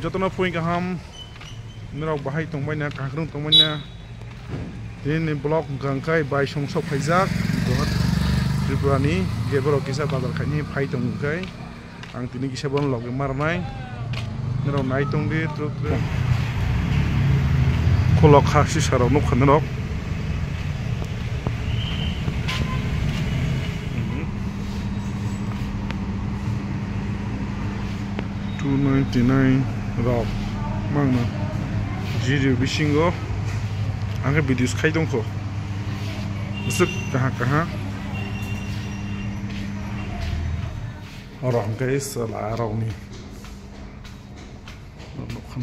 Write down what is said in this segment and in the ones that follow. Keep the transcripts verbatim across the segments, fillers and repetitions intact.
Jotono phui kaham, norok bahai tongbaina, kakrwng tongbaina. Tini ni vlog hwnkha hwnkhe bai song sok phaijak Guwahati, Tripura ni, je borok kisa bazar khaini phai tong hwnkhe. Ang tini kisa bono logi ma rwnai. Norok nai tong di, truk truk. Khulok kha sisa rok nukha norok. Two ninety nine rok mangno. Jiri bisingo ang khe videos khai tongkho. Bwswk kaha kaha. Oro hwnkhe chwla rokni nukha.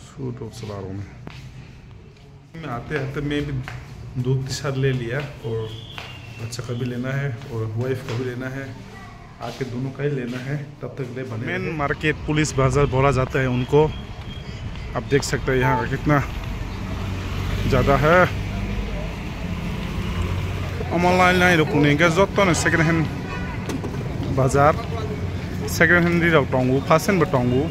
Suit rok chwla rokni. आते आते मैं भी दो T shirt ले लिया और बच्चा का भी लेना है और वाइफ का भी लेना है। आके दोनों का ही लेना है, तब तक ले बने मेन रहे। मार्केट पुलिस बाजार बोला जाता है उनको। आप देख सकते हैं यहाँ का कितना ज़्यादा है। Omo line line rok ni hwnkhe joto no second hand bazar, second hand ri rok tongo, first hand bo tongo.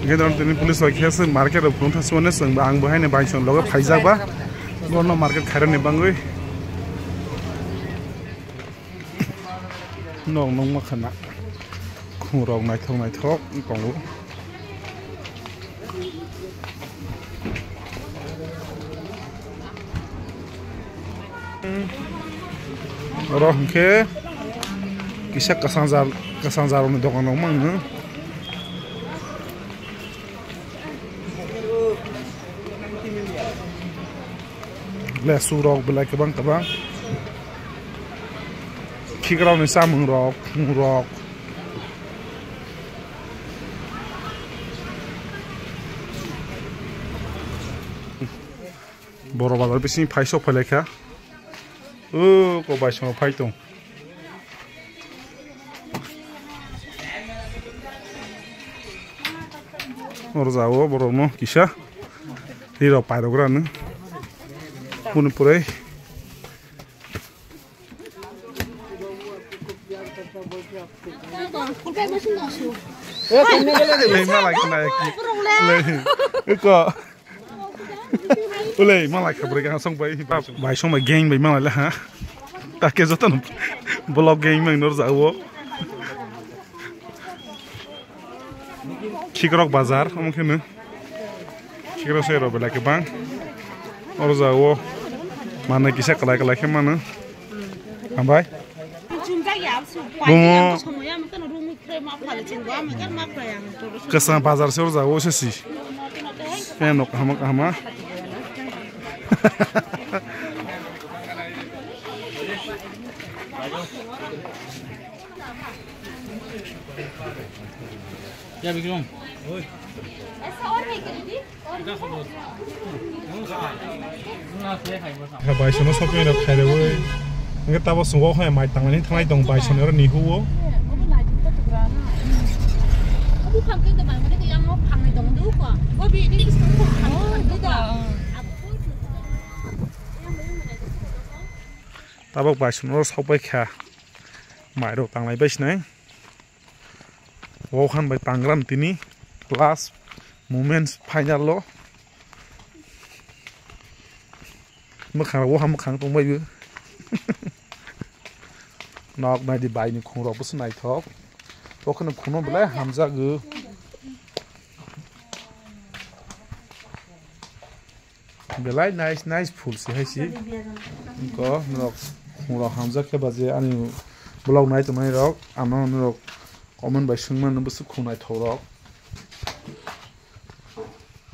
Hwnkhe tini police rok khe se market rok phunuk thangsimani chwng bo ang bo haino bai song loge phaijak ba, borno market khairokni bangwi. Nok nokma khana khungrok naithok naithok tongo. Oro hwnkhe kisa kwchangjar, kwchangjar rokni dokan rok mangno. Lesu rok belai kwbang kwbang. Khikrok ni chamung rok, khung rok. Boro bazar bising phai sok phai lai kha. O ko bai song phai tong. Oro jao borok no kisa ri rok pairok rani. Boni pore. Lei malai khna ki. Lei. Iko. Ulei malai kha bwrwi kha song bai. Bai song bai gang bai malai le ha. Ta ke joto no vlog gang mang nor jao. Khikrok bazar, omo kheno. Khikrok se rok belai kwbang. Oro jao manwi kisa kwlai kwlai khe mano. Hambai. Bumo. Kwchang bazar se oro jao se si. Fan rok kaham kaham. Ya, Bikram. Bai sono shopping rok khairwi. Hwnkhe tabo chwng o hai mai tanglani thanglai tong bai sono oro nihu o. Tabok bai sono oro sok bai kha. Mai rok tanglai bai sinai. Wokhan bai tangram tini last moments final o. Mwkhang rok wokha mwkhang tongbai bo. Nok nai di bai ni khung rok bwswk naithok. Wokha ni khung no belai hamjago. Belai nice, nice phul se hai se. Wngkha norok khungrok hamjak khe ba je ani vlog nai tongnai rok ano norok comment bai swngmano bwswk khung naithok rok.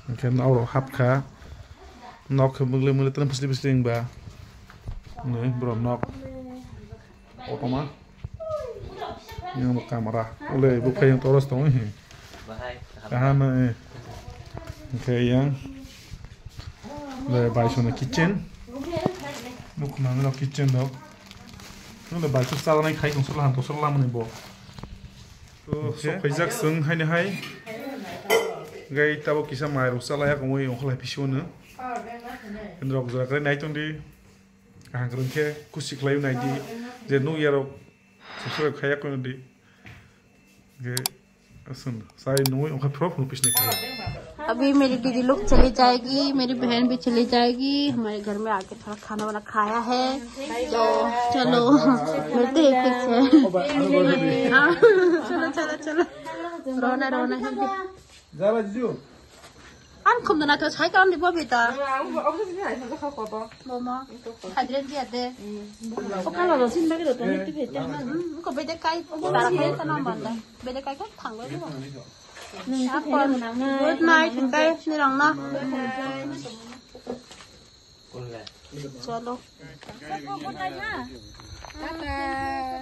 Hwnkhe nok rok hapkha. Nok khe mwglwi mwglwi tei bwsli bwsli wngba. Nwi borok nok. Kotorma. Yang bo camera. Ule bo khe yang toros tong hi. Bahai. Kaham na eh. Hwnkhe yang. Le bai sona kitchen. Nuk nang lo kitchen dok. Nule bai suk chala nai khai kong sala han to sala mani bo. To sok khaijak sung hai ni hai. Gai tabo kisa mai rok chala ya kong oi ongkhlai pisi ono. Kendrok jora kare nai tong di. Kaham kwrwng khe kusi khlaiwi nai di je nukya rok Subscribe khaya kono di. Ge asun sai nungui ongkha pro phone pisne khe. अभी मेरी दीदी लोग चली जाएगी, मेरी बहन भी चली जाएगी, हमारे घर में आके थोड़ा खाना वाना खाया है, तो चलो मिलते हैं फिर से। हाँ, चलो चलो चलो, रवाना रवाना है। Jala jiju. Ang khum dana to sai kan di bobi ta. Ang bo obo sini ai sa ko ko. Bo ma. Hadre dia de. O kala ro sin bagi ro to ni ti bete. Hmm, ko bete kai. Tara kai ta na manda. Bete kai kan thang lo. Good night, kai ni rang na. चलो,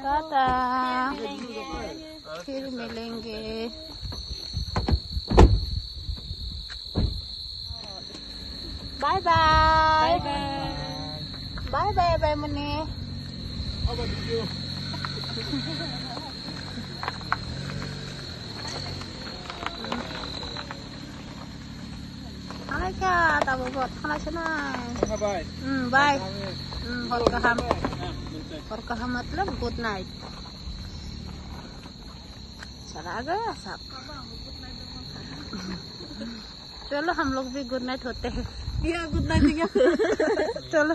tata. फिर मिलेंगे। Bye bye. Bye bye, bye Munni. Halai kha, tabuk bo thanglai se nai. Thanglai bai. Hmm, bai. Thanglai. Hmm, hor kaham. Ah, betul. Hor kaham matlab good night. Chalo, आ गया सब। चलो, हम लोग भी good night होते हैं। क्या good night क्या? चलो।